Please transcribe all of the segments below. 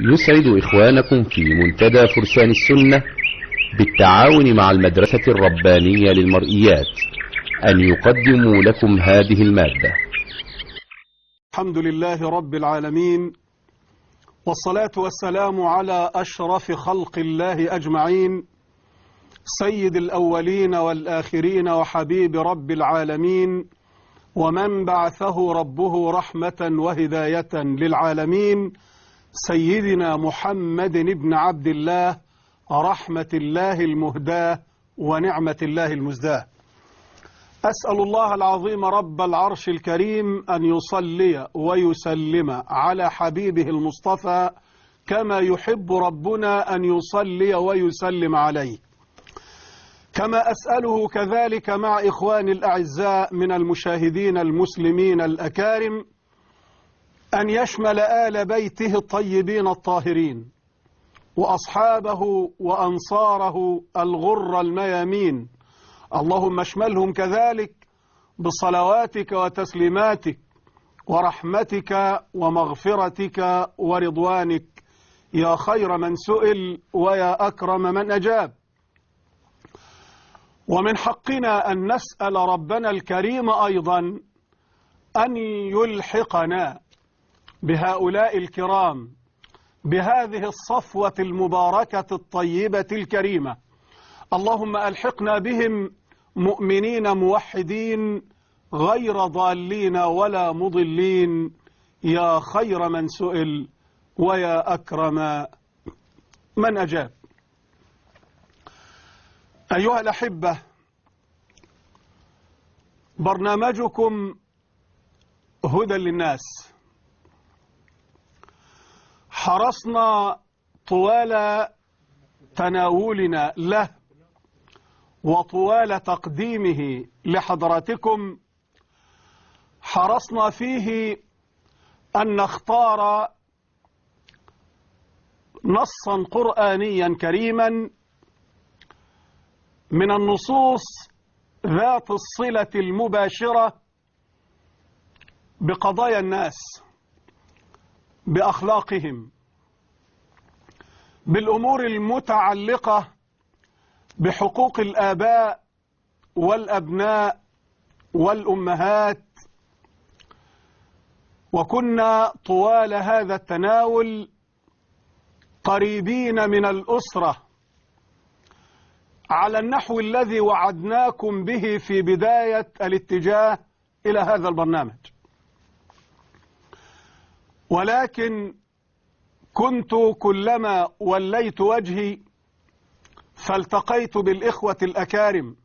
يسعد إخوانكم في منتدى فرسان السنة بالتعاون مع المدرسة الربانية للمرئيات أن يقدموا لكم هذه المادة. الحمد لله رب العالمين، والصلاة والسلام على أشرف خلق الله أجمعين، سيد الأولين والآخرين وحبيب رب العالمين، ومن بعثه ربه رحمة وهداية للعالمين، سيدنا محمد بن عبد الله، رحمة الله المهداة ونعمة الله المزداة. أسأل الله العظيم رب العرش الكريم أن يصلي ويسلم على حبيبه المصطفى كما يحب ربنا أن يصلي ويسلم عليه، كما أسأله كذلك مع إخواني الأعزاء من المشاهدين المسلمين الأكارم أن يشمل آل بيته الطيبين الطاهرين وأصحابه وأنصاره الغر الميامين، اللهم اشملهم كذلك بصلواتك وتسليماتك ورحمتك ومغفرتك ورضوانك يا خير من سئل ويا أكرم من أجاب. ومن حقنا أن نسأل ربنا الكريم أيضا أن يلحقنا بهؤلاء بهذه الصفوة المباركة الطيبة الكريمة. اللهم ألحقنا بهم مؤمنين موحدين غير ضالين ولا مضلين يا خير من سئل ويا أكرم من أجاب. أيها الأحبة، برنامجكم هدى للناس حرصنا طوال تناولنا له وطوال تقديمه لحضراتكم، حرصنا فيه أن نختار نصا قرآنيا كريما من النصوص ذات الصلة المباشرة بقضايا الناس، بأخلاقهم، بالأمور المتعلقة بحقوق الآباء والأبناء والأمهات. وكنا طوال هذا التناول قريبين من الأسرة على النحو الذي وعدناكم به في بداية الاتجاه إلى هذا البرنامج، ولكن كنت كلما وليت وجهي فالتقيت بالإخوة الأكارم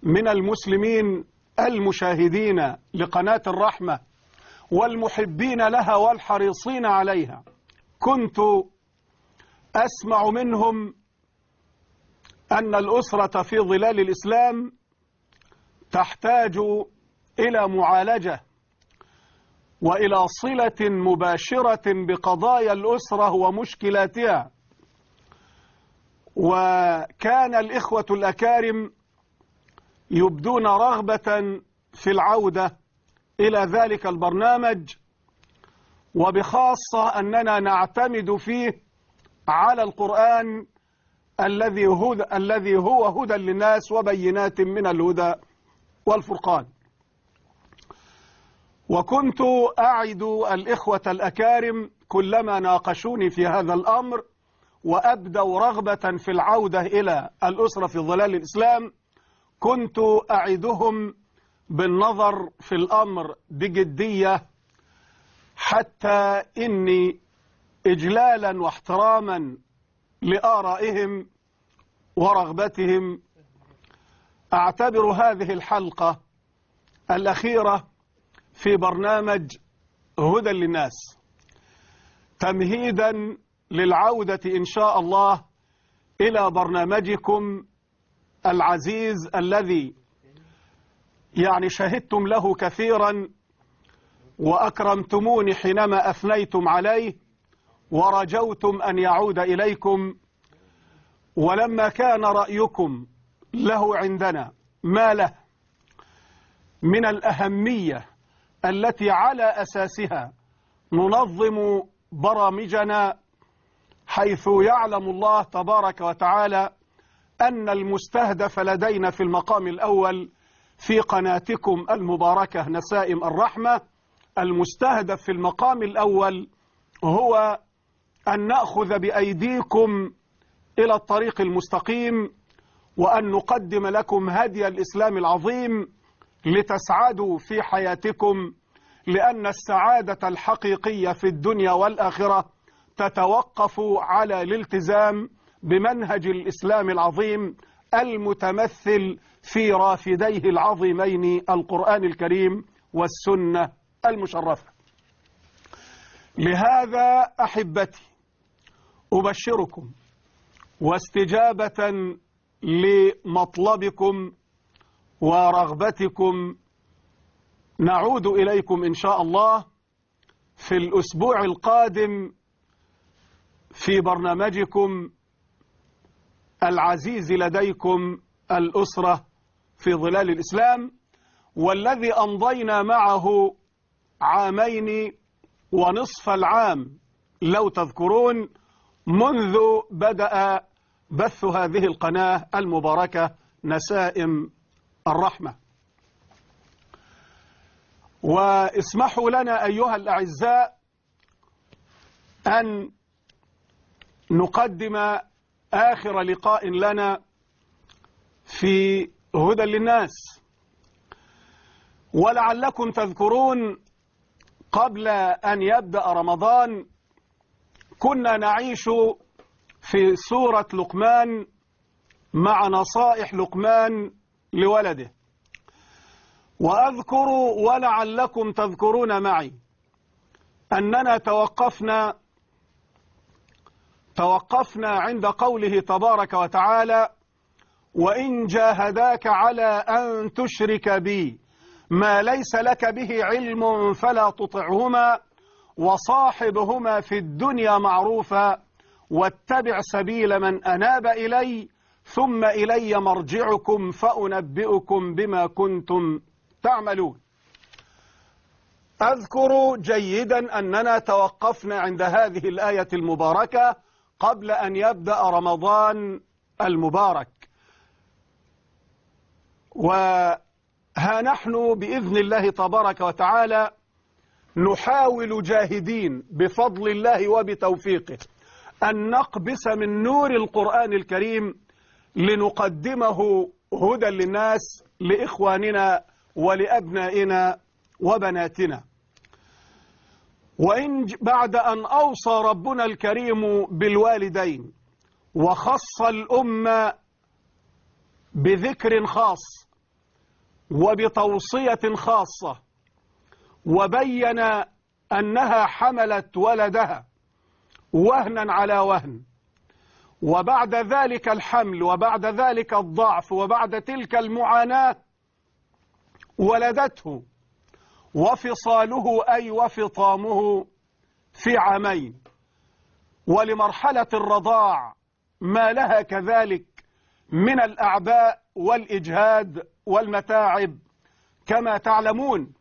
من المسلمين المشاهدين لقناة الرحمة والمحبين لها والحريصين عليها، كنت أسمع منهم أن الأسرة في ظلال الإسلام تحتاج إلى معالجة وإلى صلة مباشرة بقضايا الأسرة ومشكلاتها. وكان الإخوة الأكارم يبدون رغبة في العودة إلى ذلك البرنامج، وبخاصة أننا نعتمد فيه على القرآن الذي هو هدى للناس وبينات من الهدى والفرقان. وكنت أعد الإخوة الأكارم كلما ناقشوني في هذا الأمر وأبدوا رغبة في العودة إلى الأسرة في ظلال الإسلام، كنت أعدهم بالنظر في الأمر بجدية، حتى إني إجلالا واحتراما لآرائهم ورغبتهم أعتبر هذه الحلقة الأخيرة في برنامج هدى للناس تمهيدا للعودة إن شاء الله إلى برنامجكم العزيز الذي شهدتم له كثيرا وأكرمتموني حينما أثنيتم عليه ورجوتم أن يعود إليكم. ولما كان رأيكم له عندنا ما له من الأهمية التي على أساسها ننظم برامجنا، حيث يعلم الله تبارك وتعالى أن المستهدف لدينا في المقام الأول في قناتكم المباركة نسائم الرحمة، المستهدف في المقام الأول هو أن نأخذ بأيديكم إلى الطريق المستقيم، وأن نقدم لكم هدي الإسلام العظيم لتسعدوا في حياتكم، لأن السعادة الحقيقية في الدنيا والآخرة تتوقف على الالتزام بمنهج الإسلام العظيم المتمثل في رافديه العظيمين القرآن الكريم والسنة المشرفة. لهذا أحبتي أبشركم واستجابة لمطلبكم ورغبتكم نعود إليكم إن شاء الله في الأسبوع القادم في برنامجكم العزيز لديكم الأسرة في ظلال الإسلام، والذي أمضينا معه 2 ونصف العام لو تذكرون منذ بدأ بث هذه القناة المباركة نسائم الرحمة. واسمحوا لنا أيها الأعزاء أن نقدم آخر لقاء لنا في هدى للناس. ولعلكم تذكرون قبل أن يبدأ رمضان كنا نعيش في سورة لقمان مع نصائح لقمان لولده، وأذكر ولعلكم تذكرون معي أننا توقفنا عند قوله تبارك وتعالى: وإن جاهداك على أن تشرك بي ما ليس لك به علم فلا تطعهما وصاحبهما في الدنيا معروفا واتبع سبيل من أناب إلي ثم إلي مرجعكم فأنبئكم بما كنتم تعملون. أذكر جيدا أننا توقفنا عند هذه الآية المباركة قبل أن يبدأ رمضان المبارك، وها نحن بإذن الله تبارك وتعالى نحاول جاهدين بفضل الله وبتوفيقه أن نقبس من نور القرآن الكريم لنقدمه هدى للناس لإخواننا ولأبنائنا وبناتنا. وإن بعد أن أوصى ربنا الكريم بالوالدين وخص الأمة بذكر خاص وبتوصية خاصة وبين أنها حملت ولدها وهنا على وهن، وبعد ذلك الحمل وبعد ذلك الضعف وبعد تلك المعاناة ولدته، وفصاله أي وفطامه في 2 عام، ولمرحلة الرضاع ما لها كذلك من الأعباء والإجهاد والمتاعب كما تعلمون.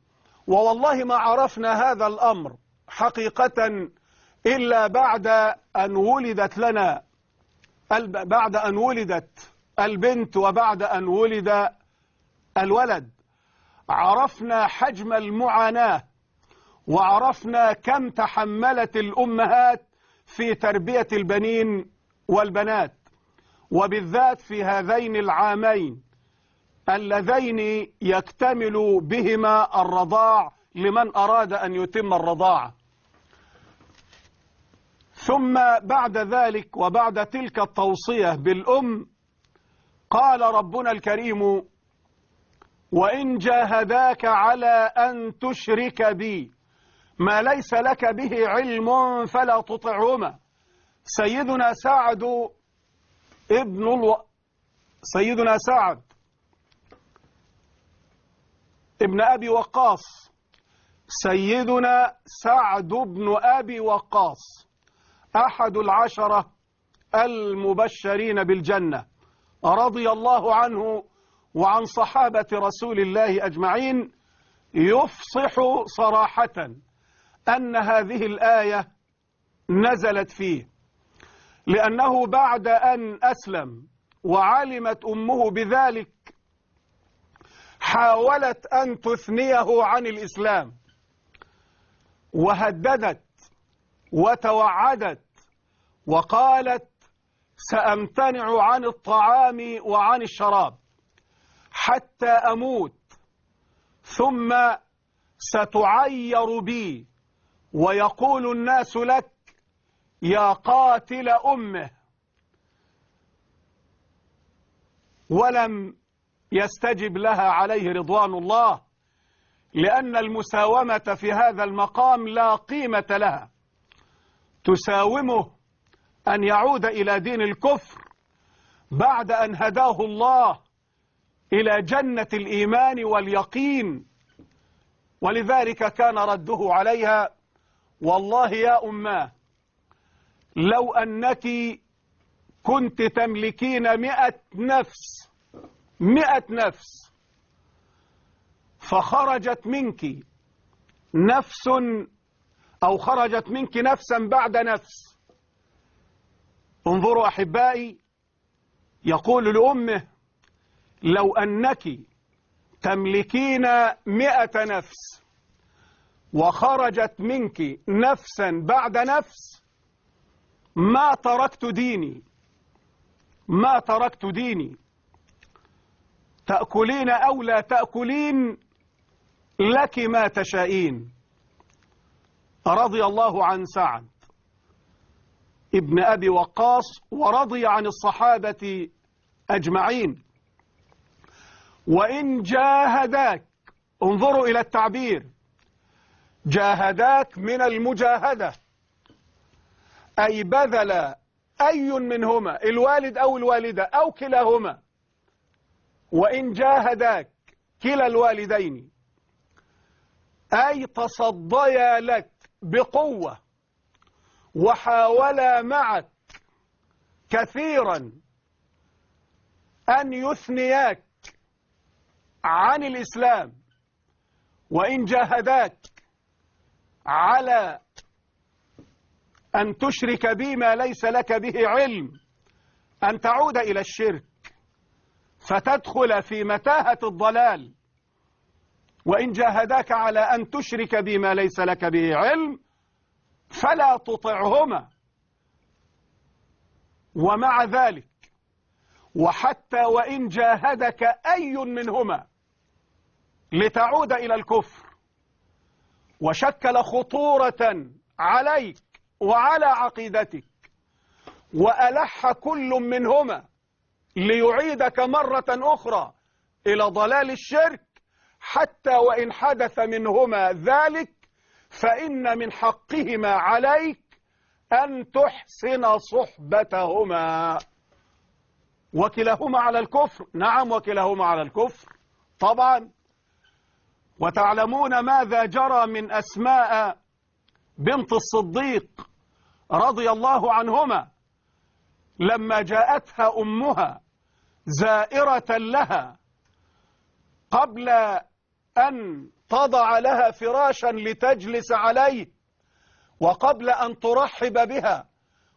ووالله ما عرفنا هذا الأمر حقيقة إلا بعد أن ولدت البنت وبعد أن ولد الولد. عرفنا حجم المعاناة وعرفنا كم تحملت الأمهات في تربية البنين والبنات، وبالذات في هذين 2 عامين اللذين يكتمل بهما الرضاع لمن أراد أن يتم الرضاعة. ثم بعد ذلك وبعد تلك التوصية بالأم قال ربنا الكريم: وإن جاهداك على أن تشرك بي ما ليس لك به علم فلا تطعهما. سيدنا سعد ابن أبي وقاص، سيدنا سعد بن أبي وقاص أحد 10 المبشرين بالجنة رضي الله عنه وعن صحابة رسول الله أجمعين، يفصح صراحة أن هذه الآية نزلت فيه، لأنه بعد أن أسلم وعلمت أمه بذلك حاولت أن تثنيه عن الإسلام، وهددت وتوعدت وقالت سأمتنع عن الطعام وعن الشراب حتى أموت، ثم ستعير بي ويقول الناس لك يا قاتل أمه. ولم يستجب لها عليه رضوان الله، لأن المساومة في هذا المقام لا قيمة لها، تساومه أن يعود إلى دين الكفر بعد أن هداه الله إلى جنة الإيمان واليقين. ولذلك كان رده عليها والله يا أماه لو أنك كنت تملكين 100 نفس 100 نفس فخرجت منك نفس أو خرجت منك نفسا بعد نفس. انظروا أحبائي، يقول لأمه لو أنك تملكين 100 نفس وخرجت منك نفسا بعد نفس ما تركت ديني، ما تركت ديني، تأكلين أو لا تأكلين لك ما تشائين. رضي الله عن سعد ابن أبي وقاص ورضي عن الصحابة أجمعين. وإن جاهداك، انظروا إلى التعبير، جاهداك من المجاهدة، أي بذل أي منهما الوالد أو الوالدة أو كلاهما، وإن جاهداك كلا الوالدين أي تصديا لك بقوة وحاولا معك كثيرا أن يثنياك عن الإسلام، وإن جاهداك على أن تشرك بما ليس لك به علم، أن تعود إلى الشرك فتدخل في متاهة الضلال، وإن جاهداك على أن تشرك بما ليس لك به علم فلا تطعهما. ومع ذلك وحتى وإن جاهدك أي منهما لتعود إلى الكفر وشكل خطورة عليك وعلى عقيدتك وألح كل منهما ليعيدك مرة أخرى إلى ضلال الشرك، حتى وإن حدث منهما ذلك فإن من حقهما عليك أن تحسن صحبتهما. وكلاهما على الكفر، نعم وكلاهما على الكفر طبعا. وتعلمون ماذا جرى من أسماء بنت الصديق رضي الله عنهما لما جاءتها أمها زائرة لها قبل أن تضع لها فراشا لتجلس عليه، وقبل أن ترحب بها،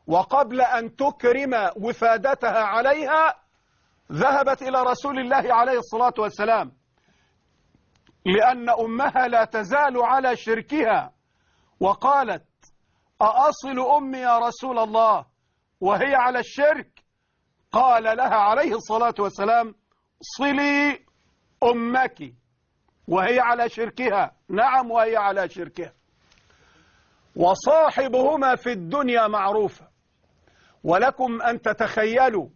وقبل أن تكرم وفادتها عليها، ذهبت إلى رسول الله عليه الصلاة والسلام، لأن أمها لا تزال على شركها، وقالت أأصل أمي يا رسول الله وهي على الشرك؟ قال لها عليه الصلاة والسلام صلي أمك وهي على شركها، نعم وهي على شركها. وصاحبهما في الدنيا معروفة، ولكم أن تتخيلوا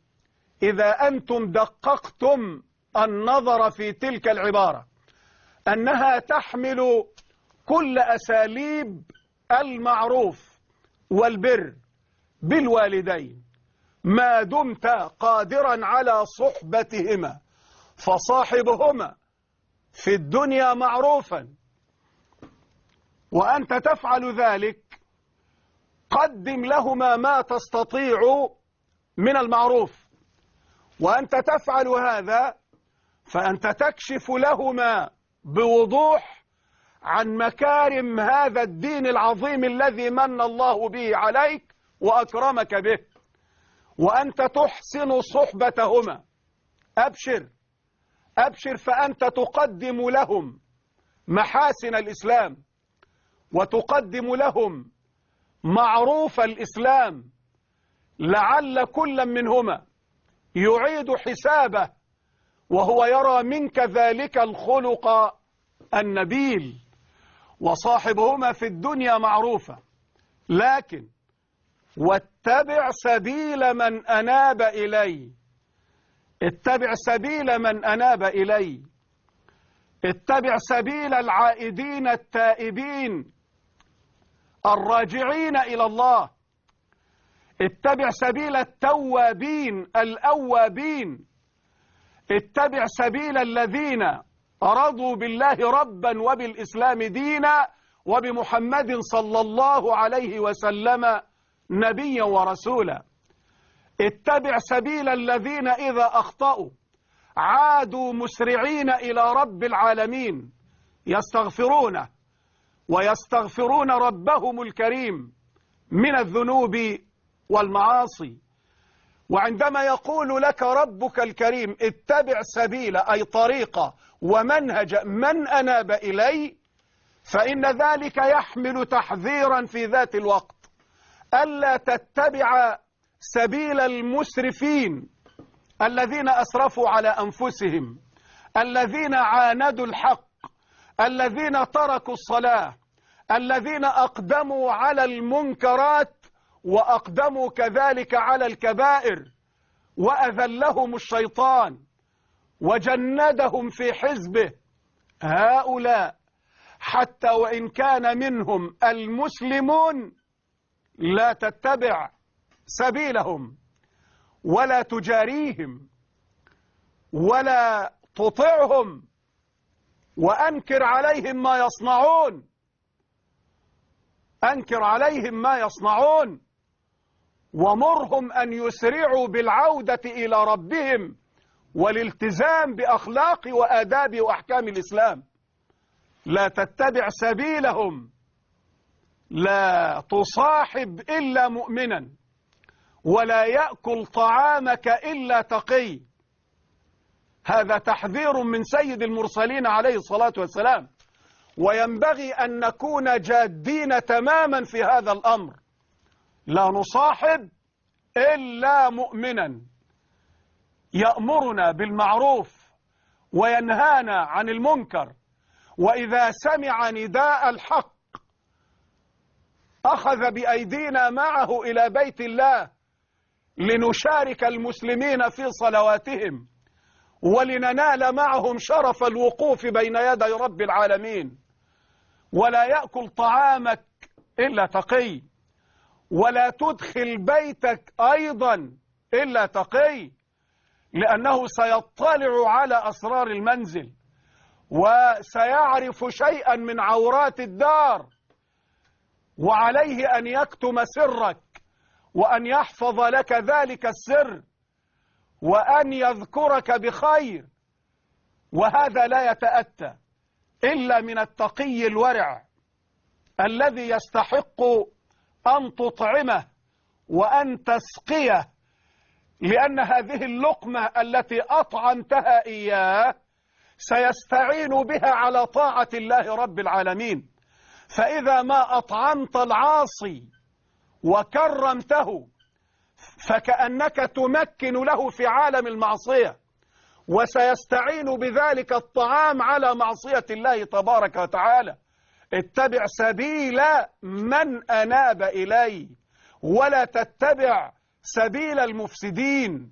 إذا أنتم دققتم النظر في تلك العبارة أنها تحمل كل أساليب المعروف والبر بالوالدين ما دمت قادرا على صحبتهما، فصاحبهما في الدنيا معروفا، وأنت تفعل ذلك قدم لهما ما تستطيع من المعروف، وأنت تفعل هذا فأنت تكشف لهما بوضوح عن مكارم هذا الدين العظيم الذي من الله به عليك وأكرمك به، وأنت تحسن صحبتهما. أبشر أبشر، فأنت تقدم لهم محاسن الإسلام، وتقدم لهم معروف الإسلام، لعل كل منهما يعيد حسابه وهو يرى منك ذلك الخلق النبيل. وصاحبهما في الدنيا معروفة، لكن واتبع سبيل من أناب إلي. اتبع سبيل من أناب إلي، اتبع سبيل العائدين التائبين الراجعين إلى الله، اتبع سبيل التوابين الأوابين، اتبع سبيل الذين رضوا بالله ربا وبالإسلام دينا وبمحمد صلى الله عليه وسلم نبيا ورسولا. اتبع سبيل الذين إذا أخطأوا عادوا مسرعين إلى رب العالمين يستغفرونه ويستغفرون ربهم الكريم من الذنوب والمعاصي. وعندما يقول لك ربك الكريم اتبع سبيل، أي طريقة ومنهج من أناب إلي، فإن ذلك يحمل تحذيرا في ذات الوقت ألا تتبع سبيل المسرفين الذين أسرفوا على أنفسهم، الذين عاندوا الحق، الذين تركوا الصلاة، الذين أقدموا على المنكرات وأقدموا كذلك على الكبائر، وأذلهم الشيطان وجندهم في حزبه. هؤلاء حتى وإن كان منهم المسلمون لا تتبع سبيلهم ولا تجاريهم ولا تطعهم، وأنكر عليهم ما يصنعون، أنكر عليهم ما يصنعون، ومرهم أن يسرعوا بالعودة إلى ربهم والالتزام بأخلاق وآداب وأحكام الإسلام. لا تتبع سبيلهم، لا تصاحب إلا مؤمنا، ولا يأكل طعامك إلا تقي. هذا تحذير من سيد المرسلين عليه الصلاة والسلام، وينبغي أن نكون جادين تماما في هذا الأمر. لا نصاحب إلا مؤمنا يأمرنا بالمعروف وينهانا عن المنكر، وإذا سمع نداء الحق أخذ بأيدينا معه إلى بيت الله لنشارك المسلمين في صلواتهم ولننال معهم شرف الوقوف بين يدي رب العالمين. ولا يأكل طعامك إلا تقي، ولا تدخل بيتك أيضا إلا تقي، لأنه سيطلع على أسرار المنزل وسيعرف شيئا من عورات الدار، وعليه أن يكتم سرك وأن يحفظ لك ذلك السر وأن يذكرك بخير. وهذا لا يتأتى إلا من التقي الورع الذي يستحق أن تطعمه وأن تسقيه، لأن هذه اللقمة التي أطعمتها إياه سيستعين بها على طاعة الله رب العالمين. فإذا ما أطعمت العاصي وكرمته فكأنك تمكن له في عالم المعصية، وسيستعين بذلك الطعام على معصية الله تبارك وتعالى. اتبع سبيل من أناب إلي، ولا تتبع سبيل المفسدين.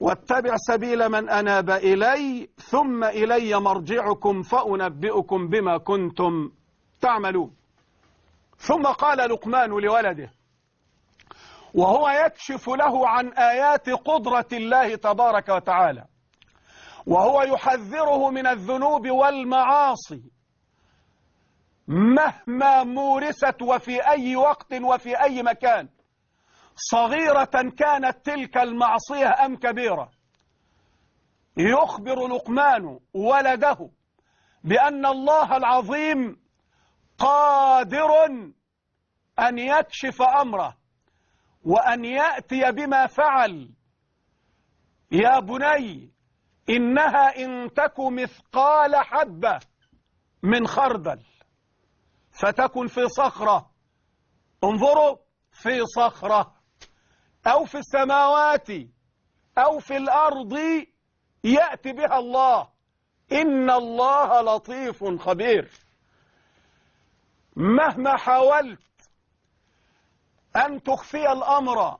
واتبع سبيل من أناب إلي ثم إلي مرجعكم فأنبئكم بما كنتم تعملون. ثم قال لقمان لولده وهو يكشف له عن آيات قدرة الله تبارك وتعالى، وهو يحذره من الذنوب والمعاصي مهما مورست وفي أي وقت وفي أي مكان، صغيرة كانت تلك المعصية أم كبيرة. يخبر لقمان ولده بأن الله العظيم قادر أن يكشف أمره وأن يأتي بما فعل. يا بني إنها إن تك مثقال حبة من خردل فتكن في صخرة، انظروا، في صخرة أو في السماوات أو في الأرض يأتي بها الله، إن الله لطيف خبير. مهما حاولت أن تخفي الأمر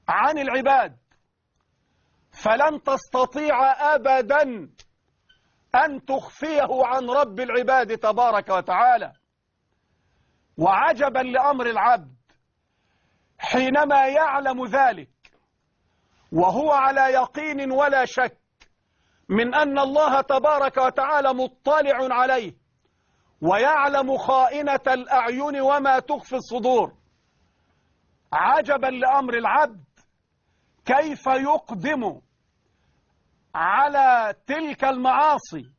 عن العباد فلن تستطيع أبدا أن تخفيه عن رب العباد تبارك وتعالى. وعجبا لأمر العبد حينما يعلم ذلك وهو على يقين ولا شك من أن الله تبارك وتعالى مطلع عليه ويعلم خائنة الأعين وما تخفي الصدور. عجبا لأمر العبد كيف يقدم على تلك المعاصي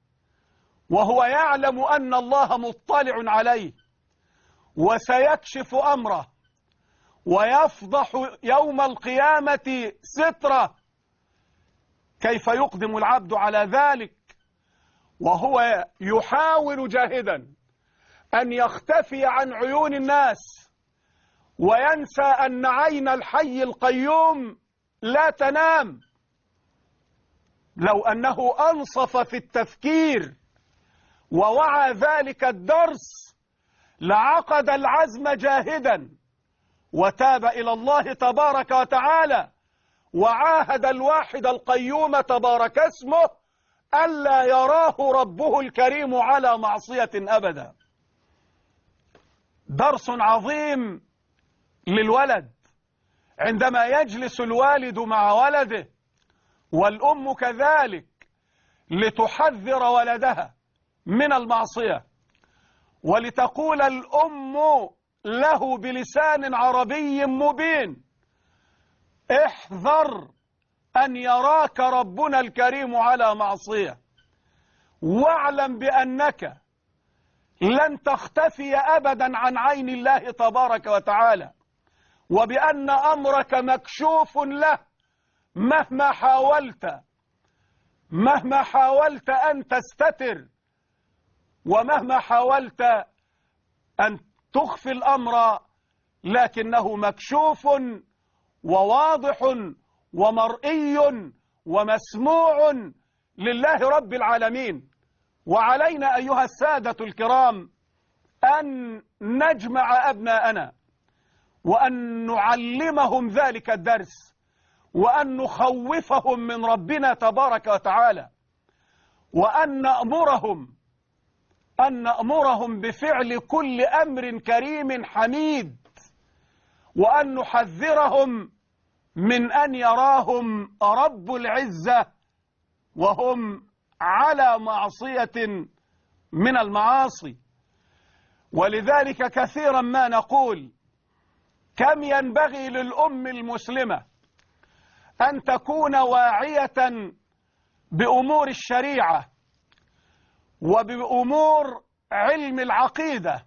وهو يعلم أن الله مطلع عليه وسيكشف أمره ويفضح يوم القيامة ستره. كيف يقدم العبد على ذلك وهو يحاول جاهدا أن يختفي عن عيون الناس وينسى أن عين الحي القيوم لا تنام؟ لو أنه أنصف في التفكير ووعى ذلك الدرس لعقد العزم جاهدا وتاب إلى الله تبارك وتعالى وعاهد الواحد القيوم تبارك اسمه ألا يراه ربه الكريم على معصية أبدا. درس عظيم للولد عندما يجلس الوالد مع ولده والأم كذلك لتحذر ولدها من المعصية ولتقول الأم له بلسان عربي مبين: احذر أن يراك ربنا الكريم على معصية، واعلم بأنك لن تختفي أبدا عن عين الله تبارك وتعالى، وبأن أمرك مكشوف له مهما حاولت أن تستتر ومهما حاولت أن تخفي الأمر، لكنه مكشوف وواضح ومرئي ومسموع لله رب العالمين. وعلينا أيها السادة الكرام أن نجمع أبناءنا وأن نعلمهم ذلك الدرس وأن نخوفهم من ربنا تبارك وتعالى وأن نأمرهم بفعل كل أمر كريم حميد وأن نحذرهم من أن يراهم رب العزة وهم على معصية من المعاصي. ولذلك كثيرا ما نقول كم ينبغي للأم المسلمة أن تكون واعية بأمور الشريعة وبأمور علم العقيدة،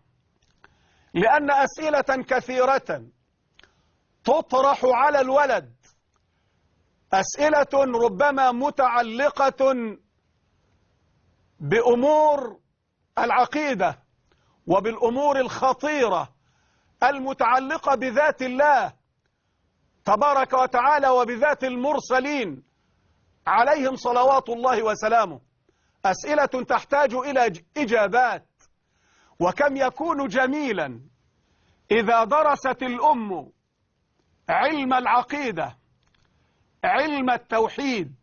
لأن أسئلة كثيرة تطرح على الولد، أسئلة ربما متعلقة بأمور العقيدة وبالأمور الخطيرة المتعلقة بذات الله تبارك وتعالى وبذات المرسلين عليهم صلوات الله وسلامه، أسئلة تحتاج إلى إجابات. وكم يكون جميلا إذا درست الأم علم العقيدة، علم التوحيد،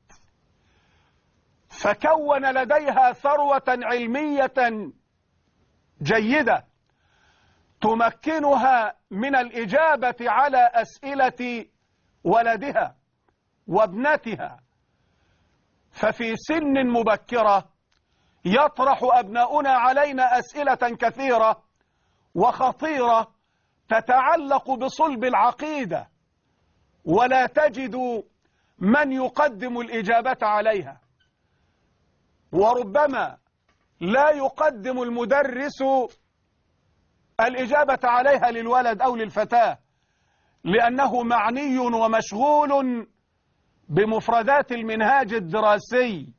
فكون لديها ثروة علمية جيدة تمكنها من الإجابة على أسئلة ولدها وابنتها. ففي سن مبكرة يطرح أبناؤنا علينا أسئلة كثيرة وخطيرة تتعلق بصلب العقيدة، ولا تجد من يقدم الإجابة عليها. وربما لا يقدم المدرس الإجابة عليها للولد أو للفتاة، لأنه معني ومشغول بمفردات المنهاج الدراسي.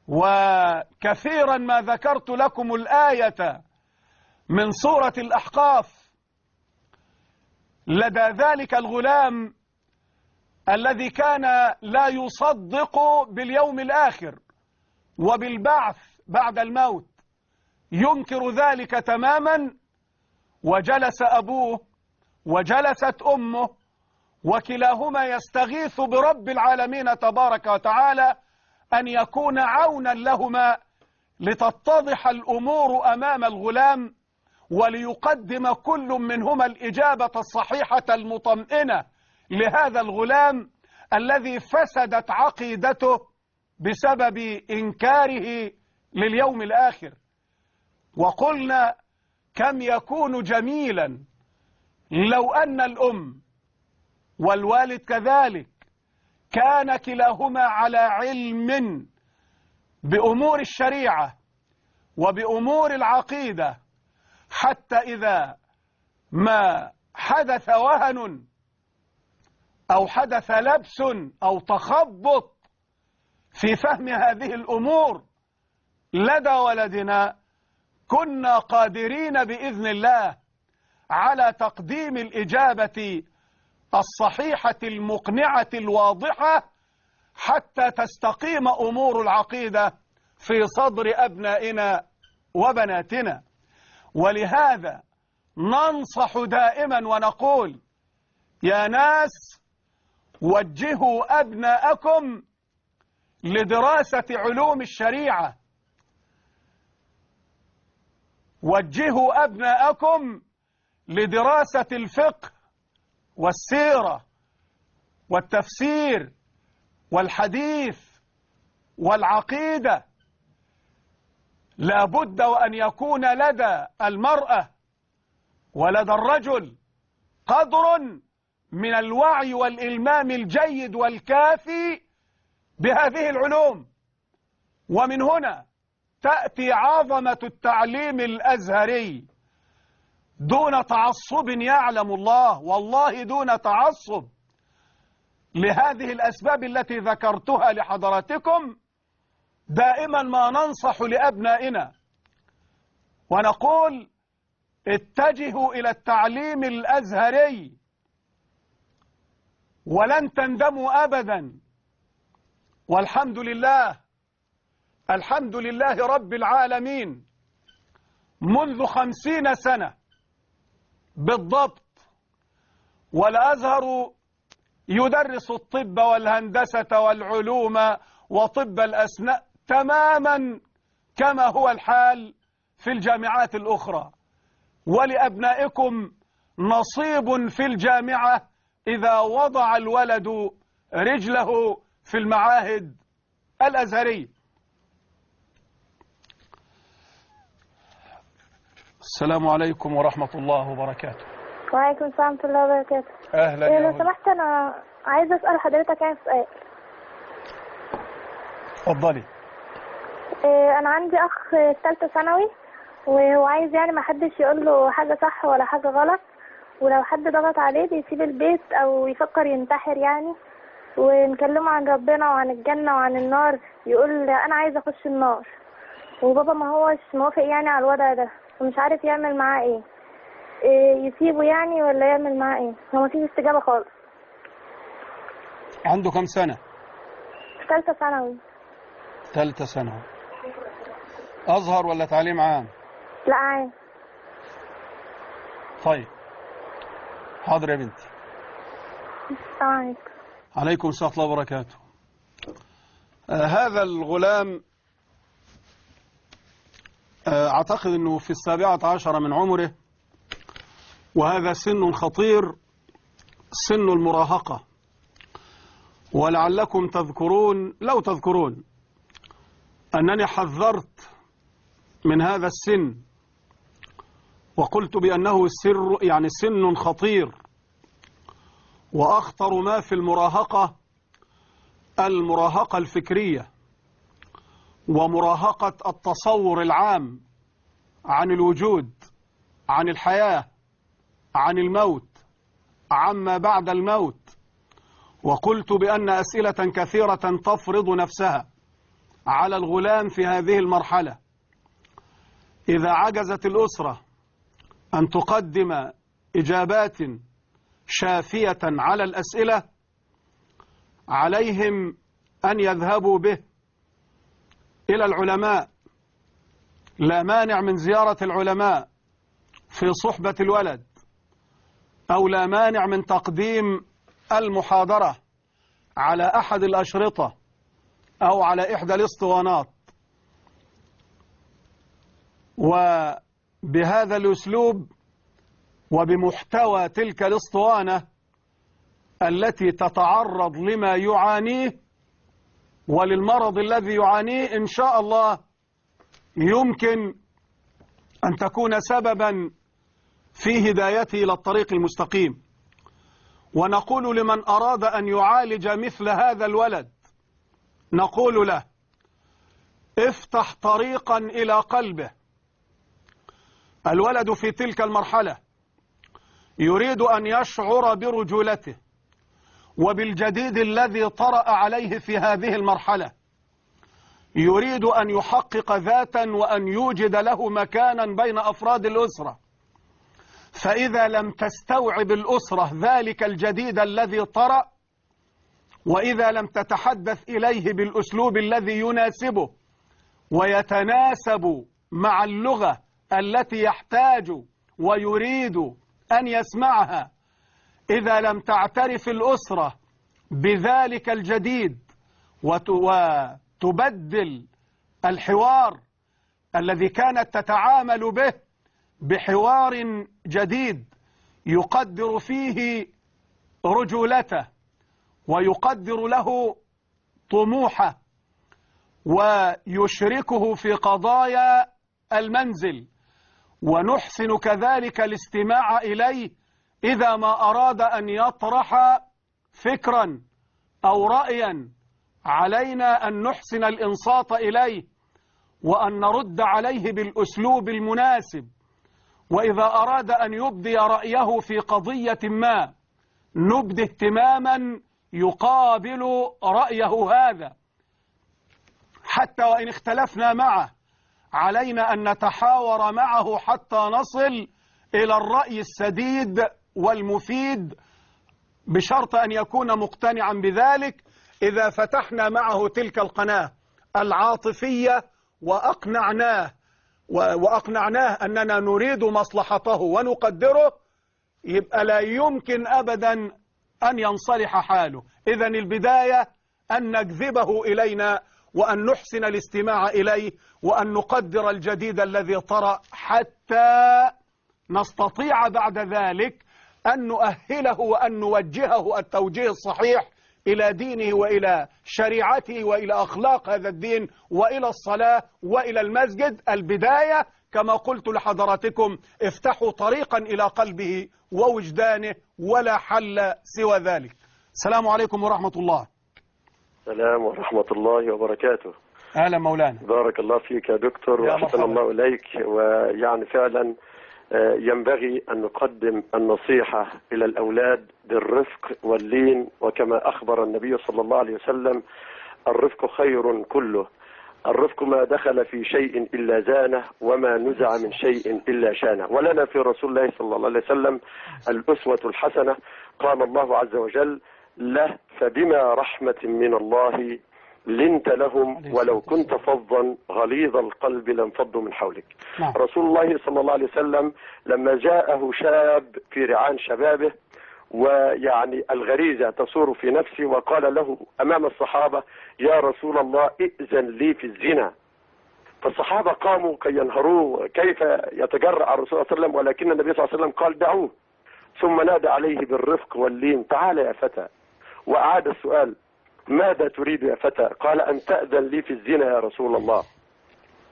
وكثيرا ما ذكرت لكم الآية من سورة الأحقاف لدى ذلك الغلام الذي كان لا يصدق باليوم الآخر وبالبعث بعد الموت، ينكر ذلك تماما، وجلس أبوه وجلست أمه وكلاهما يستغيث برب العالمين تبارك وتعالى أن يكون عونا لهما لتتضح الأمور أمام الغلام، وليقدم كل منهما الإجابة الصحيحة المطمئنة لهذا الغلام الذي فسدت عقيدته بسبب إنكاره لليوم الآخر. وقلنا كم يكون جميلا لو أن الأم والوالد كذلك كان كلاهما على علم بأمور الشريعة وبأمور العقيدة، حتى إذا ما حدث وهن أو حدث لبس أو تخبط في فهم هذه الأمور لدى ولدنا، كنا قادرين بإذن الله على تقديم الإجابة الصحيحة المقنعة الواضحة حتى تستقيم أمور العقيدة في صدر أبنائنا وبناتنا. ولهذا ننصح دائما ونقول: يا ناس، وجهوا أبناءكم لدراسة علوم الشريعة، وجهوا أبناءكم لدراسة الفقه والسيرة والتفسير والحديث والعقيدة. لا بد وأن يكون لدى المرأة ولدى الرجل قدر من الوعي والإلمام الجيد والكافي بهذه العلوم. ومن هنا تأتي عظمة التعليم الأزهري دون تعصب، يعلم الله، والله دون تعصب، لهذه الأسباب التي ذكرتها لحضراتكم. دائما ما ننصح لأبنائنا ونقول: اتجهوا إلى التعليم الأزهري ولن تندموا أبدا. والحمد لله، الحمد لله رب العالمين، منذ 50 سنة بالضبط والأزهر يدرس الطب والهندسة والعلوم وطب الأسنان تماما كما هو الحال في الجامعات الأخرى. ولأبنائكم نصيب في الجامعة إذا وضع الولد رجله في المعاهد الأزهرية. السلام عليكم ورحمة الله وبركاته. وعليكم السلام ورحمة الله وبركاته. أهلا يا لو سمحت، أنا عايزة أسأل حضرتك عن سؤال. اتفضلي. أنا عندي أخ في ثالثة ثانوي، وهو عايز يعني ما حدش يقول له حاجة صح ولا حاجة غلط، ولو حد ضغط عليه بيسيب البيت أو يفكر ينتحر يعني، ونكلمه عن ربنا وعن الجنة وعن النار يقول أنا عايز أخش النار، وبابا ما هوش موافق يعني على الوضع ده، ومش عارف يعمل معاه إيه. يسيبه يعني ولا يعمل معاه إيه؟ هو مفيش استجابة خالص. عنده كم سنة؟ في ثالثة ثانوي. ثالثة ثانوي. أزهر ولا تعليم عام؟ لا، عام. طيب، حاضر يا بنتي. السلام عليكم. عليكم السلام ورحمة الله وبركاته. هذا الغلام أعتقد أنه في 17 من عمره، وهذا سن خطير، سن المراهقة. ولعلكم تذكرون، لو تذكرون، أنني حذرت من هذا السن وقلت بأنه سن خطير، وأخطر ما في المراهقة الفكرية، ومراهقة التصور العام عن الوجود، عن الحياة، عن الموت، عما بعد الموت. وقلت بأن أسئلة كثيرة تفرض نفسها على الغلام في هذه المرحلة. إذا عجزت الأسرة أن تقدم إجابات شافية على الأسئلة، عليهم أن يذهبوا به إلى العلماء. لا مانع من زيارة العلماء في صحبة الولد، أو لا مانع من تقديم المحاضرة على أحد الأشرطة أو على إحدى الاسطوانات. وبهذا الأسلوب وبمحتوى تلك الاسطوانة التي تتعرض لما يعانيه وللمرض الذي يعانيه، إن شاء الله يمكن أن تكون سببا في هدايته إلى الطريق المستقيم. ونقول لمن أراد أن يعالج مثل هذا الولد، نقول له: افتح طريقا إلى قلبه. الولد في تلك المرحلة يريد أن يشعر برجولته وبالجديد الذي طرأ عليه في هذه المرحلة. يريد أن يحقق ذاتا وأن يوجد له مكانا بين أفراد الأسرة. فإذا لم تستوعب الأسرة ذلك الجديد الذي طرأ، وإذا لم تتحدث إليه بالأسلوب الذي يناسبه ويتناسب مع اللغة التي يحتاج ويريد أن يسمعها، إذا لم تعترف الأسرة بذلك الجديد وتبدل الحوار الذي كانت تتعامل به بحوار جديد يقدر فيه رجولته ويقدر له طموحه ويشركه في قضايا المنزل، ونحسن كذلك الاستماع إليه إذا ما أراد أن يطرح فكرا أو رأيا، علينا أن نحسن الإنصات إليه وأن نرد عليه بالأسلوب المناسب. وإذا أراد أن يبدي رأيه في قضية ما، نبدي اهتماما يقابل رأيه هذا. حتى وإن اختلفنا معه، علينا أن نتحاور معه حتى نصل إلى الرأي السديد والمفيد، بشرط أن يكون مقتنعا بذلك. إذا فتحنا معه تلك القناة العاطفية وأقنعناه أننا نريد مصلحته ونقدره، يبقى لا يمكن أبدا أن ينصلح حاله. إذن البداية أن نجذبه إلينا وأن نحسن الاستماع إليه وأن نقدر الجديد الذي طرأ، حتى نستطيع بعد ذلك أن نؤهله وأن نوجهه التوجيه الصحيح إلى دينه وإلى شريعته وإلى أخلاق هذا الدين وإلى الصلاة وإلى المسجد. البداية كما قلت لحضراتكم: افتحوا طريقا إلى قلبه ووجدانه، ولا حل سوى ذلك. السلام عليكم ورحمة الله. السلام ورحمة الله وبركاته. أهلا مولانا. بارك الله فيك يا دكتور وأحسن الله إليك. ويعني فعلا ينبغي أن نقدم النصيحة إلى الأولاد بالرفق واللين، وكما أخبر النبي صلى الله عليه وسلم: الرفق خير كله. الرفق ما دخل في شيء إلا زانه، وما نزع من شيء إلا شانه. ولنا في رسول الله صلى الله عليه وسلم الأسوة الحسنة. قال الله عز وجل له: فبما رحمة من الله لنت لهم ولو كنت فظا غليظ القلب لانفضوا من حولك. رسول الله صلى الله عليه وسلم لما جاءه شاب في رعان شبابه، ويعني الغريزة تصور في نفسه، وقال له أمام الصحابة: يا رسول الله ائذن لي في الزنا. فالصحابة قاموا كي ينهروه كيف يتجرأ على الرسول صلى الله عليه وسلم، ولكن النبي صلى الله عليه وسلم قال: دعوه. ثم نادى عليه بالرفق واللين: تعال يا فتى. وأعاد السؤال: ماذا تريد يا فتى؟ قال: أن تأذن لي في الزنا يا رسول الله.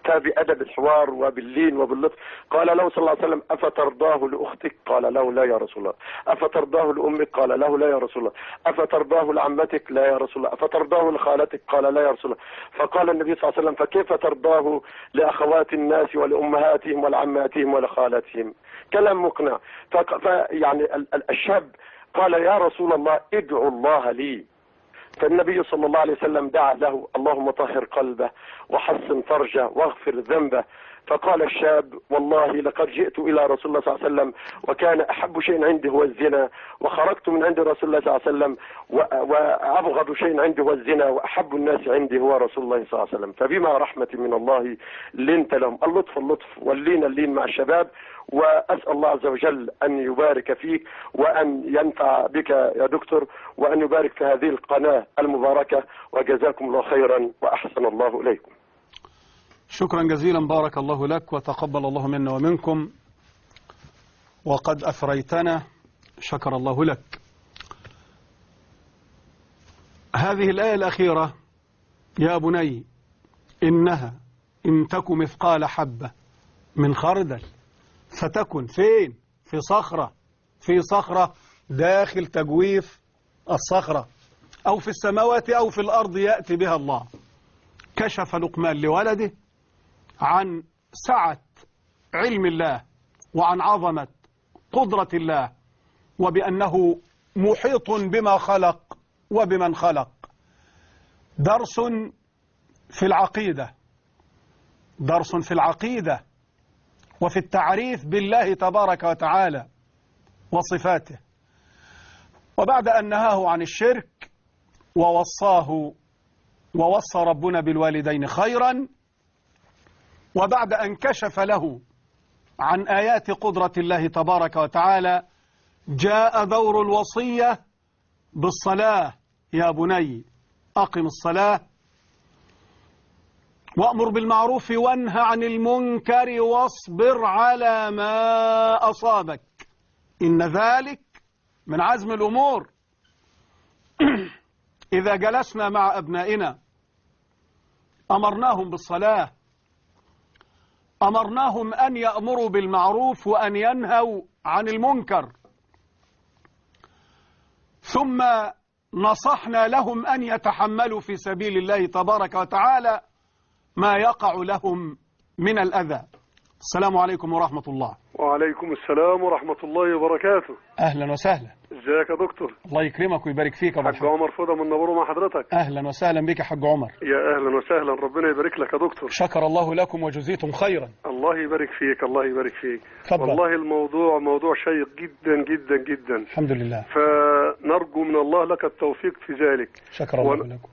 بأدب الحوار وباللين وباللطف. قال له صلى الله عليه وسلم: أفترضاه لأختك؟ قال له: لا يا رسول الله. أفترضاه لأمك؟ قال له: لا يا رسول الله. أفترضاه لعمتك؟ لا يا رسول الله. أفترضاه لخالتك؟ قال: لا يا رسول الله. فقال النبي صلى الله عليه وسلم: فكيف ترضاه لأخوات الناس ولأمهاتهم ولعماتهم ولخالاتهم؟ كلام مقنع. يعني الشاب قال: يا رسول الله ادعو الله لي. فالنبي صلى الله عليه وسلم دعا له: اللهم طهر قلبه وحسن فرجه واغفر ذنبه. فقال الشاب: والله لقد جئت إلى رسول الله صلى الله عليه وسلم وكان أحب شيء عندي هو الزنا، وخرجت من عند رسول الله صلى الله عليه وسلم وأبغض شيء عندي هو الزنا، وأحب الناس عندي هو رسول الله صلى الله عليه وسلم. فبما رحمة من الله لنت لهم. اللطف اللطف واللين اللين مع الشباب. وأسأل الله عز وجل أن يبارك فيك وأن ينفع بك يا دكتور، وأن يبارك في هذه القناة المباركة، وجزاكم الله خيرا وأحسن الله إليكم. شكرا جزيلا، بارك الله لك وتقبل الله منا ومنكم، وقد أثريتنا، شكر الله لك. هذه الآية الأخيرة: يا بني إنها إن تك مثقال حبة من خردل فتكن فين؟ في صخرة داخل تجويف الصخرة، أو في السماوات أو في الأرض يأتي بها الله. كشف لقمان لولده عن سعة علم الله وعن عظمة قدرة الله، وبأنه محيط بما خلق وبمن خلق. درس في العقيدة وفي التعريف بالله تبارك وتعالى وصفاته. وبعد أن نهاه عن الشرك ووصى ربنا بالوالدين خيرا، وبعد أن كشف له عن آيات قدرة الله تبارك وتعالى، جاء دور الوصية بالصلاة: يا بني أقم الصلاة وأمر بالمعروف وانهى عن المنكر واصبر على ما أصابك إن ذلك من عزم الأمور. إذا جلسنا مع أبنائنا أمرناهم بالصلاة، أمرناهم أن يأمروا بالمعروف وأن ينهوا عن المنكر، ثم نصحنا لهم أن يتحملوا في سبيل الله تبارك وتعالى ما يقع لهم من الأذى. السلام عليكم ورحمة الله. وعليكم السلام ورحمة الله وبركاته. أهلا وسهلا. ازيك يا دكتور؟ الله يكرمك ويبارك فيك يا حاج عمر فضة من نبوره مع حضرتك. أهلا وسهلا بك يا حاج عمر. يا أهلا وسهلا، ربنا يبارك لك يا دكتور. شكر الله لكم وجزيتم خيرا. الله يبارك فيك، الله يبارك فيك. فضل. والله الموضوع موضوع شيق جدا جدا جدا. الحمد لله. فنرجو من الله لك التوفيق في ذلك. شكر الله لكم.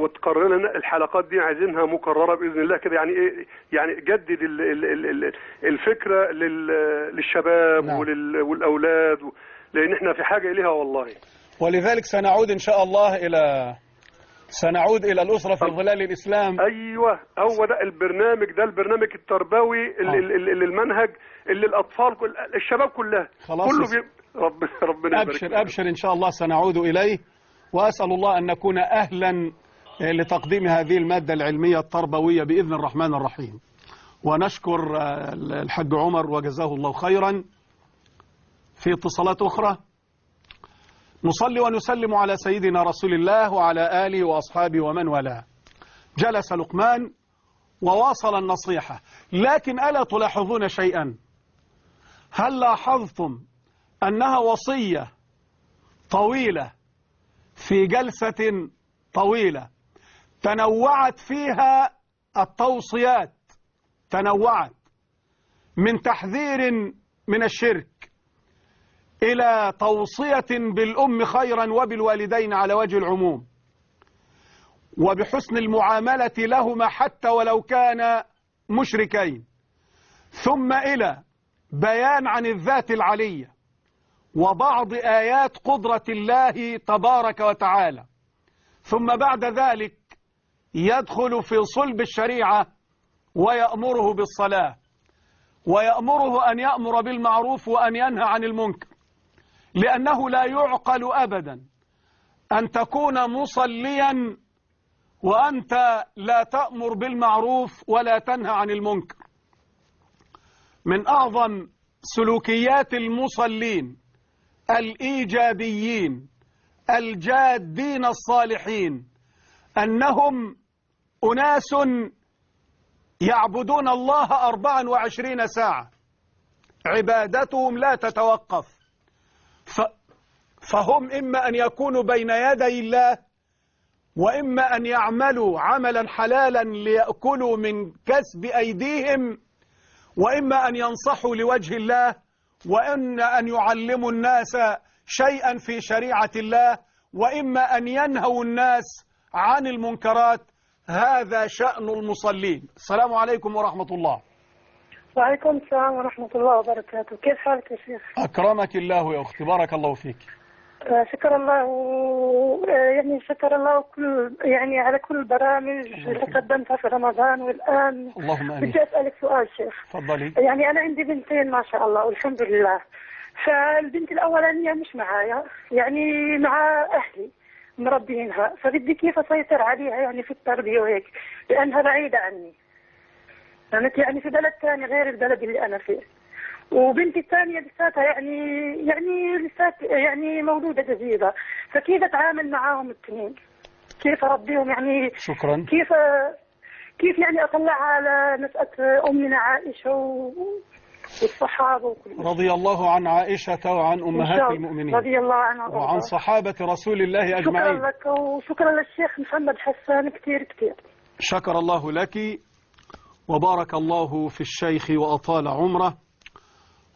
وتقرر لنا الحلقات دي، عايزينها مكررة بإذن الله كده. يعني ايه؟ يعني جدد الفكرة للشباب. نعم. والأولاد، لأن احنا في حاجة إليها والله. ولذلك سنعود إن شاء الله إلى الأسرة في ظلال الإسلام. أيوة، هو ده البرنامج التربوي المنهج اللي الأطفال الشباب كلها خلاص كله ربنا أبشر إن شاء الله سنعود إليه، وأسأل الله أن نكون أهلا لتقديم هذه المادة العلمية التربوية بإذن الرحمن الرحيم. ونشكر الحاج عمر وجزاه الله خيرا. في اتصالات أخرى. نصلي ونسلم على سيدنا رسول الله وعلى آله وأصحابه ومن والاه. جلس لقمان وواصل النصيحة، لكن ألا تلاحظون شيئا؟ هل لاحظتم أنها وصية طويلة في جلسة طويلة تنوعت فيها التوصيات، تنوعت من تحذير من الشرك إلى توصية بالأم خيرا وبالوالدين على وجه العموم، وبحسن المعاملة لهما حتى ولو كان مشركين، ثم إلى بيان عن الذات العلية وبعض آيات قدرة الله تبارك وتعالى، ثم بعد ذلك يدخل في صلب الشريعة ويأمره بالصلاة، ويأمره أن يأمر بالمعروف وأن ينهى عن المنكر، لأنه لا يعقل أبدا أن تكون مصليا وأنت لا تأمر بالمعروف ولا تنهى عن المنكر. من أعظم سلوكيات المصلين الإيجابيين الجادين الصالحين أنهم أناس يعبدون الله 24 ساعة، عبادتهم لا تتوقف، فهم إما أن يكونوا بين يدي الله، وإما أن يعملوا عملا حلالا ليأكلوا من كسب أيديهم، وإما أن ينصحوا لوجه الله، وإما أن يعلموا الناس شيئا في شريعة الله، وإما أن ينهوا الناس عن المنكرات. هذا شأن المصلين. السلام عليكم ورحمة الله. وعليكم السلام ورحمة الله وبركاته. كيف حالك يا شيخ؟ أكرمك الله يا أختي، بارك الله فيك. شكر الله، يعني شكر الله على كل البرامج اللي قدمتها في رمضان والآن. اللهم آمين. بدي أسألك سؤال شيخ. تفضلي. يعني أنا عندي بنتين ما شاء الله والحمد لله. فالبنت الأولانية مش معايا، يعني مع أهلي مربينها، فبدي كيف أسيطر عليها يعني في التربية وهيك، لأنها بعيدة عني. يعني في بلد ثاني غير البلد اللي أنا فيه. وبنتي الثانية لساتها يعني لسات يعني مولودة جديدة، فكيف أتعامل معاهم الاثنين؟ كيف أربيهم يعني؟ شكرا. كيف يعني أطلعها على مسألة أمنا عائشة والصحابة وكل رضي الله عن عائشة وعن أمهات المؤمنين رضي الله عنها وعن صحابة رسول الله أجمعين. شكرا لك وشكرا للشيخ محمد حسان كثير. شكر الله لك وبارك الله في الشيخ وأطال عمره،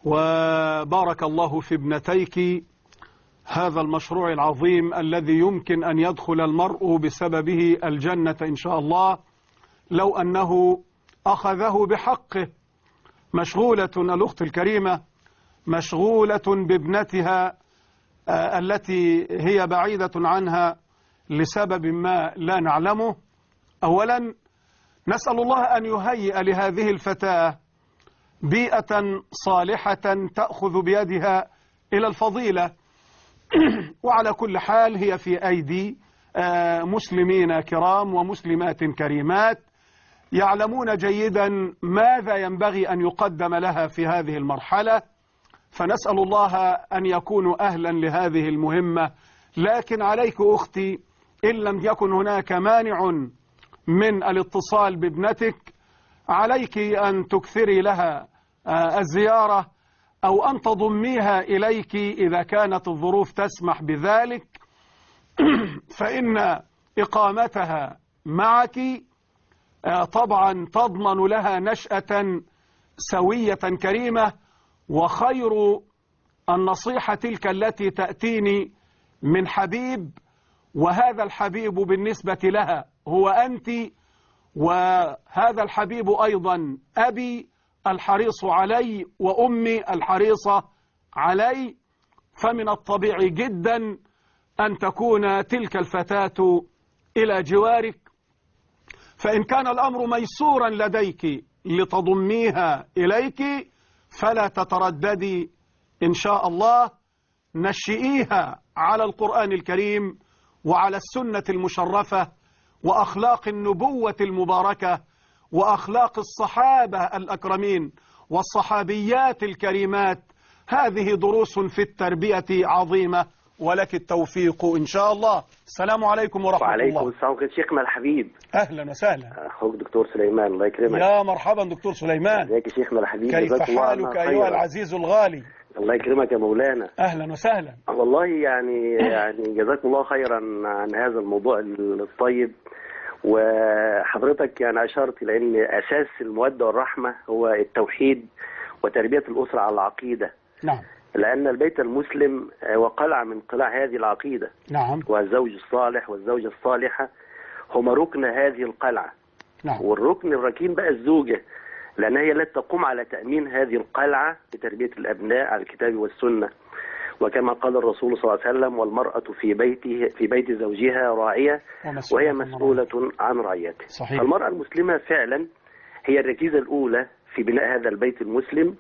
وبارك الله في ابنتيك. هذا المشروع العظيم الذي يمكن أن يدخل المرء بسببه الجنة إن شاء الله لو أنه أخذه بحقه. مشغولة الأخت الكريمة، مشغولة بابنتها التي هي بعيدة عنها لسبب ما لا نعلمه. أولا نسأل الله أن يهيئ لهذه الفتاة بيئة صالحة تأخذ بيدها إلى الفضيلة. وعلى كل حال هي في أيدي مسلمين كرام ومسلمات كريمات يعلمون جيدا ماذا ينبغي أن يقدم لها في هذه المرحلة، فنسأل الله أن يكونوا أهلا لهذه المهمة. لكن عليك أختي إن لم يكن هناك مانع من الاتصال بابنتك، عليك أن تكثري لها الزيارة أو أن تضميها إليك إذا كانت الظروف تسمح بذلك، فإن إقامتها معك طبعا تضمن لها نشأة سوية كريمة. وخير النصيحة تلك التي تأتيني من حبيب، وهذا الحبيب بالنسبة لها هو أنت، وهذا الحبيب أيضا أبي الحريص علي وأمي الحريصة علي. فمن الطبيعي جدا أن تكون تلك الفتاة إلى جوارك، فإن كان الأمر ميسورا لديك لتضميها إليك فلا تترددي إن شاء الله. نشئيها على القرآن الكريم وعلى السنة المشرفة وأخلاق النبوة المباركة وأخلاق الصحابة الأكرمين والصحابيات الكريمات. هذه دروس في التربية عظيمة، ولك التوفيق إن شاء الله. السلام عليكم ورحمة الله. وعليكم السلام ورحمة الله. شيخنا الحبيب، أهلا وسهلا. أخوك دكتور سليمان، الله يكرمك. يا مرحبا دكتور سليمان. ازيك يا شيخنا الحبيب؟ كيف حالك أيها العزيز الغالي؟ الله يكرمك يا مولانا. أهلا وسهلا. والله يعني جزاكم الله خيرا عن هذا الموضوع الطيب. وحضرتك يعني أشرت إلى أن أساس المودة والرحمة هو التوحيد وتربية الأسرة على العقيدة. نعم. لأن البيت المسلم وقلع من قلاع هذه العقيدة. نعم. والزوج الصالح والزوجة الصالحة هما ركن هذه القلعة. نعم. والركن الركين بقى الزوجة، لأن هي التي تقوم على تأمين هذه القلعة بتربية الأبناء على الكتاب والسنة. وكما قال الرسول صلى الله عليه وسلم: والمرأة في بيت زوجها راعية وهي مسؤولة عن رعيته. صحيح. فالمرأة المسلمة فعلا هي الركيزة الأولى في بناء هذا البيت المسلم،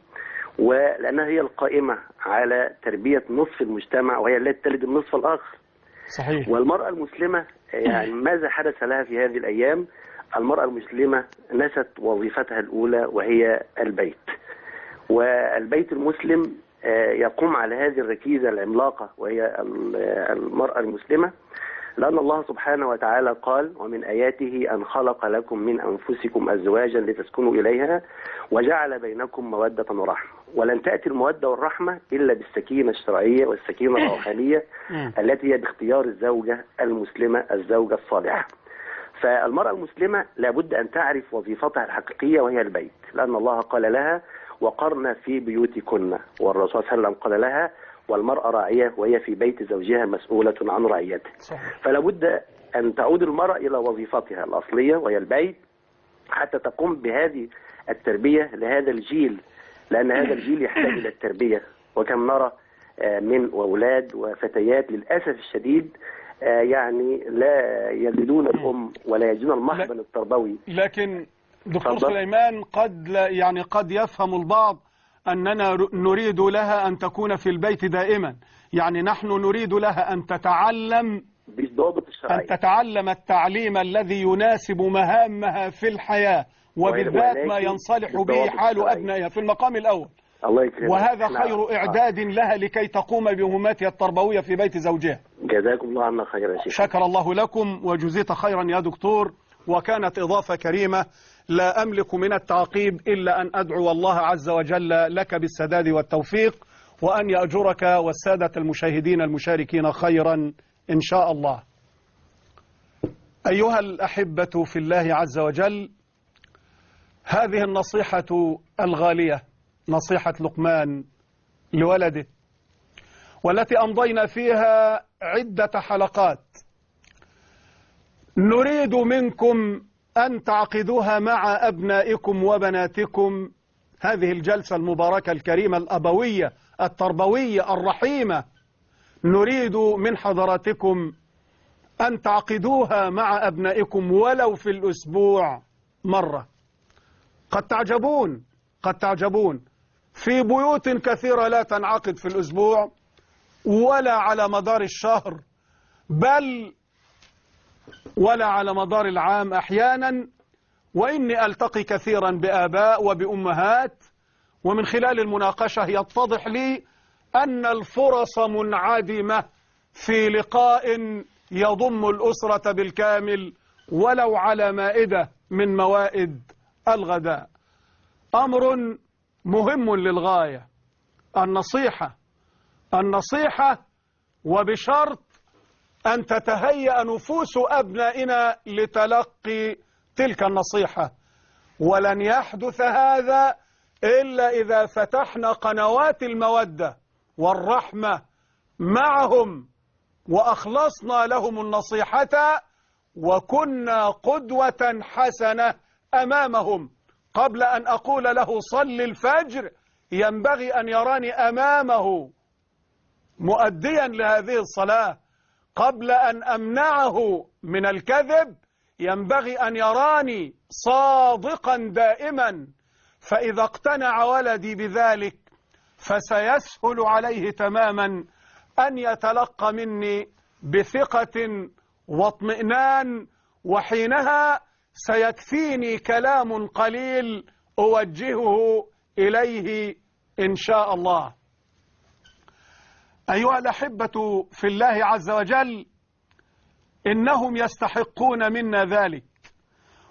ولأنها هي القائمة على تربية نصف المجتمع، وهي التي تلد النصف الآخر. صحيح. والمرأة المسلمة يعني ماذا حدث لها في هذه الأيام؟ المرأة المسلمة نست وظيفتها الأولى وهي البيت، والبيت المسلم يقوم على هذه الركيزة العملاقة وهي المرأة المسلمة، لأن الله سبحانه وتعالى قال: ومن آياته أن خلق لكم من أنفسكم أزواجا لتسكنوا إليها وجعل بينكم مودة ورحمة. ولن تأتي المودة والرحمة إلا بالسكينة الشرعية والسكينة الروحانية التي هي باختيار الزوجة المسلمة، الزوجة الصالحة. فالمرأة المسلمة لابد أن تعرف وظيفتها الحقيقية وهي البيت، لأن الله قال لها: وقرن في بيوتكن، والرسول صلى الله عليه وسلم قال لها: والمرأة راعية وهي في بيت زوجها مسؤولة عن رعيته. فلا بد أن تعود المرأة إلى وظيفتها الأصلية وهي البيت حتى تقوم بهذه التربية لهذا الجيل، لأن هذا الجيل يحتاج إلى التربية. وكم نرى من أولاد وفتيات للأسف الشديد يعني لا يجدون الأم ولا يجدون المحضن التربوي. لكن دكتور سليمان قد يفهم البعض أننا نريد لها أن تكون في البيت دائما، يعني نحن نريد لها أن تتعلم بالضبط الشرعي، أن تتعلم التعليم الذي يناسب مهامها في الحياة، وبالذات ما ينصلح به حال أبنائها في المقام الأول. الله يكرمك. وهذا خير إعداد لها لكي تقوم بمهماتها التربوية في بيت زوجها. جزاكم الله عنا خيرا يا شيخ. شكر الله لكم وجزيت خيرا يا دكتور، وكانت إضافة كريمة. لا أملك من التعقيب إلا أن أدعو الله عز وجل لك بالسداد والتوفيق، وأن يأجرك والسادة المشاهدين المشاركين خيرا إن شاء الله. أيها الأحبة في الله عز وجل، هذه النصيحة الغالية، نصيحة لقمان لولده، والتي أمضينا فيها عدة حلقات، نريد منكم أن تعقدوها مع أبنائكم وبناتكم. هذه الجلسة المباركة الكريمة الأبوية التربوية الرحيمة، نريد من حضراتكم أن تعقدوها مع أبنائكم ولو في الأسبوع مرة. قد تعجبون في بيوت كثيرة لا تنعقد في الأسبوع ولا على مدار الشهر، بل ولا على مدار العام أحيانا. وإني ألتقي كثيرا بآباء وبأمهات، ومن خلال المناقشة يتضح لي أن الفرص منعدمة في لقاء يضم الأسرة بالكامل ولو على مائدة من موائد الغداء. أمر مهم للغاية، النصيحة، وبشرط أن تتهيأ نفوس أبنائنا لتلقي تلك النصيحة. ولن يحدث هذا إلا إذا فتحنا قنوات المودة والرحمة معهم، وأخلصنا لهم النصيحة، وكنا قدوة حسنة أمامهم. قبل أن أقول له صل الفجر ينبغي أن يراني أمامه مؤديا لهذه الصلاة. قبل أن أمنعه من الكذب ينبغي أن يراني صادقا دائما. فإذا اقتنع ولدي بذلك فسيسهل عليه تماما أن يتلقى مني بثقة واطمئنان، وحينها سيكفيني كلام قليل أوجهه إليه إن شاء الله. أيها الأحبة في الله عز وجل، إنهم يستحقون منا ذلك،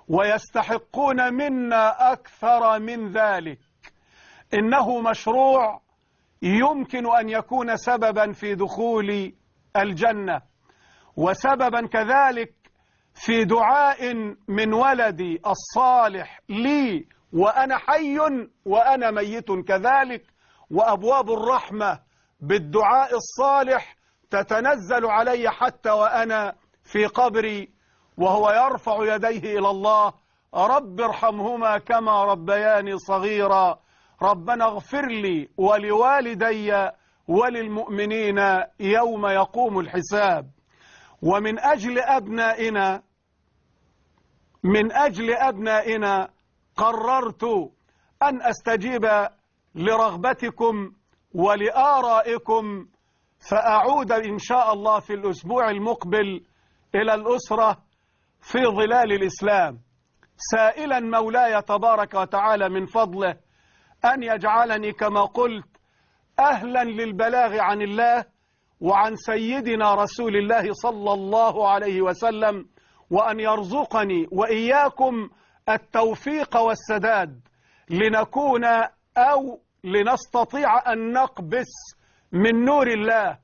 ويستحقون منا أكثر من ذلك. إنه مشروع يمكن أن يكون سببا في دخول الجنة، وسببا كذلك في دعاء من ولدي الصالح لي وأنا حي وأنا ميت كذلك. وأبواب الرحمة بالدعاء الصالح تتنزل علي حتى وأنا في قبري، وهو يرفع يديه إلى الله: رب ارحمهما كما ربياني صغيرا، ربنا اغفر لي ولوالدي وللمؤمنين يوم يقوم الحساب. ومن أجل أبنائنا قررت أن أستجيب لرغبتكم ولآرائكم فأعود إن شاء الله في الأسبوع المقبل إلى الأسرة في ظلال الإسلام، سائلا مولاي تبارك وتعالى من فضله أن يجعلني كما قلت أهلا للبلاغ عن الله وعن سيدنا رسول الله صلى الله عليه وسلم، وأن يرزقني وإياكم التوفيق والسداد لنكون أو لنستطيع أن نقبس من نور الله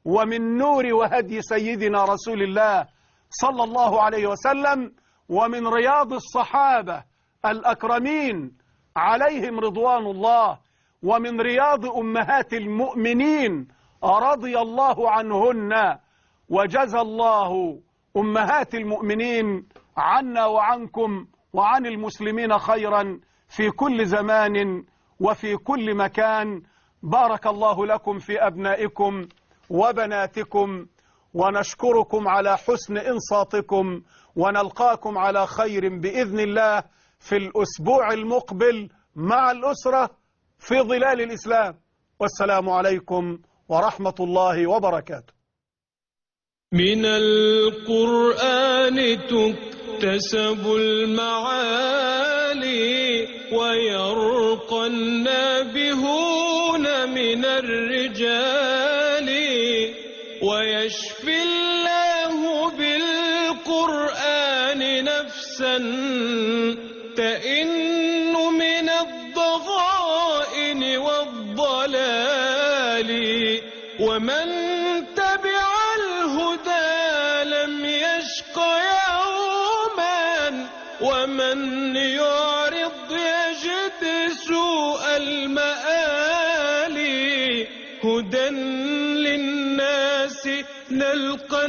ومن نور وهدي سيدنا رسول الله صلى الله عليه وسلم، ومن رياض الصحابة الأكرمين عليهم رضوان الله، ومن رياض أمهات المؤمنين رضي الله عنهن، وجزى الله أمهات المؤمنين عنا وعنكم وعن المسلمين خيرا في كل زمان وفي كل مكان. بارك الله لكم في أبنائكم وبناتكم، ونشكركم على حسن إنصاتكم، ونلقاكم على خير بإذن الله في الأسبوع المقبل مع الأسرة في ظلال الإسلام. والسلام عليكم ورحمة الله وبركاته. من القرآن تكتسب المعالي ويرقى النابهون من الرجال، ويشفي الله بالقرآن نفسا تئن من الضغائن والضلال، ومن تبع الهدى لم يشق يوما، ومن يعرض يجد سوء المآل. هدى للناس نلقى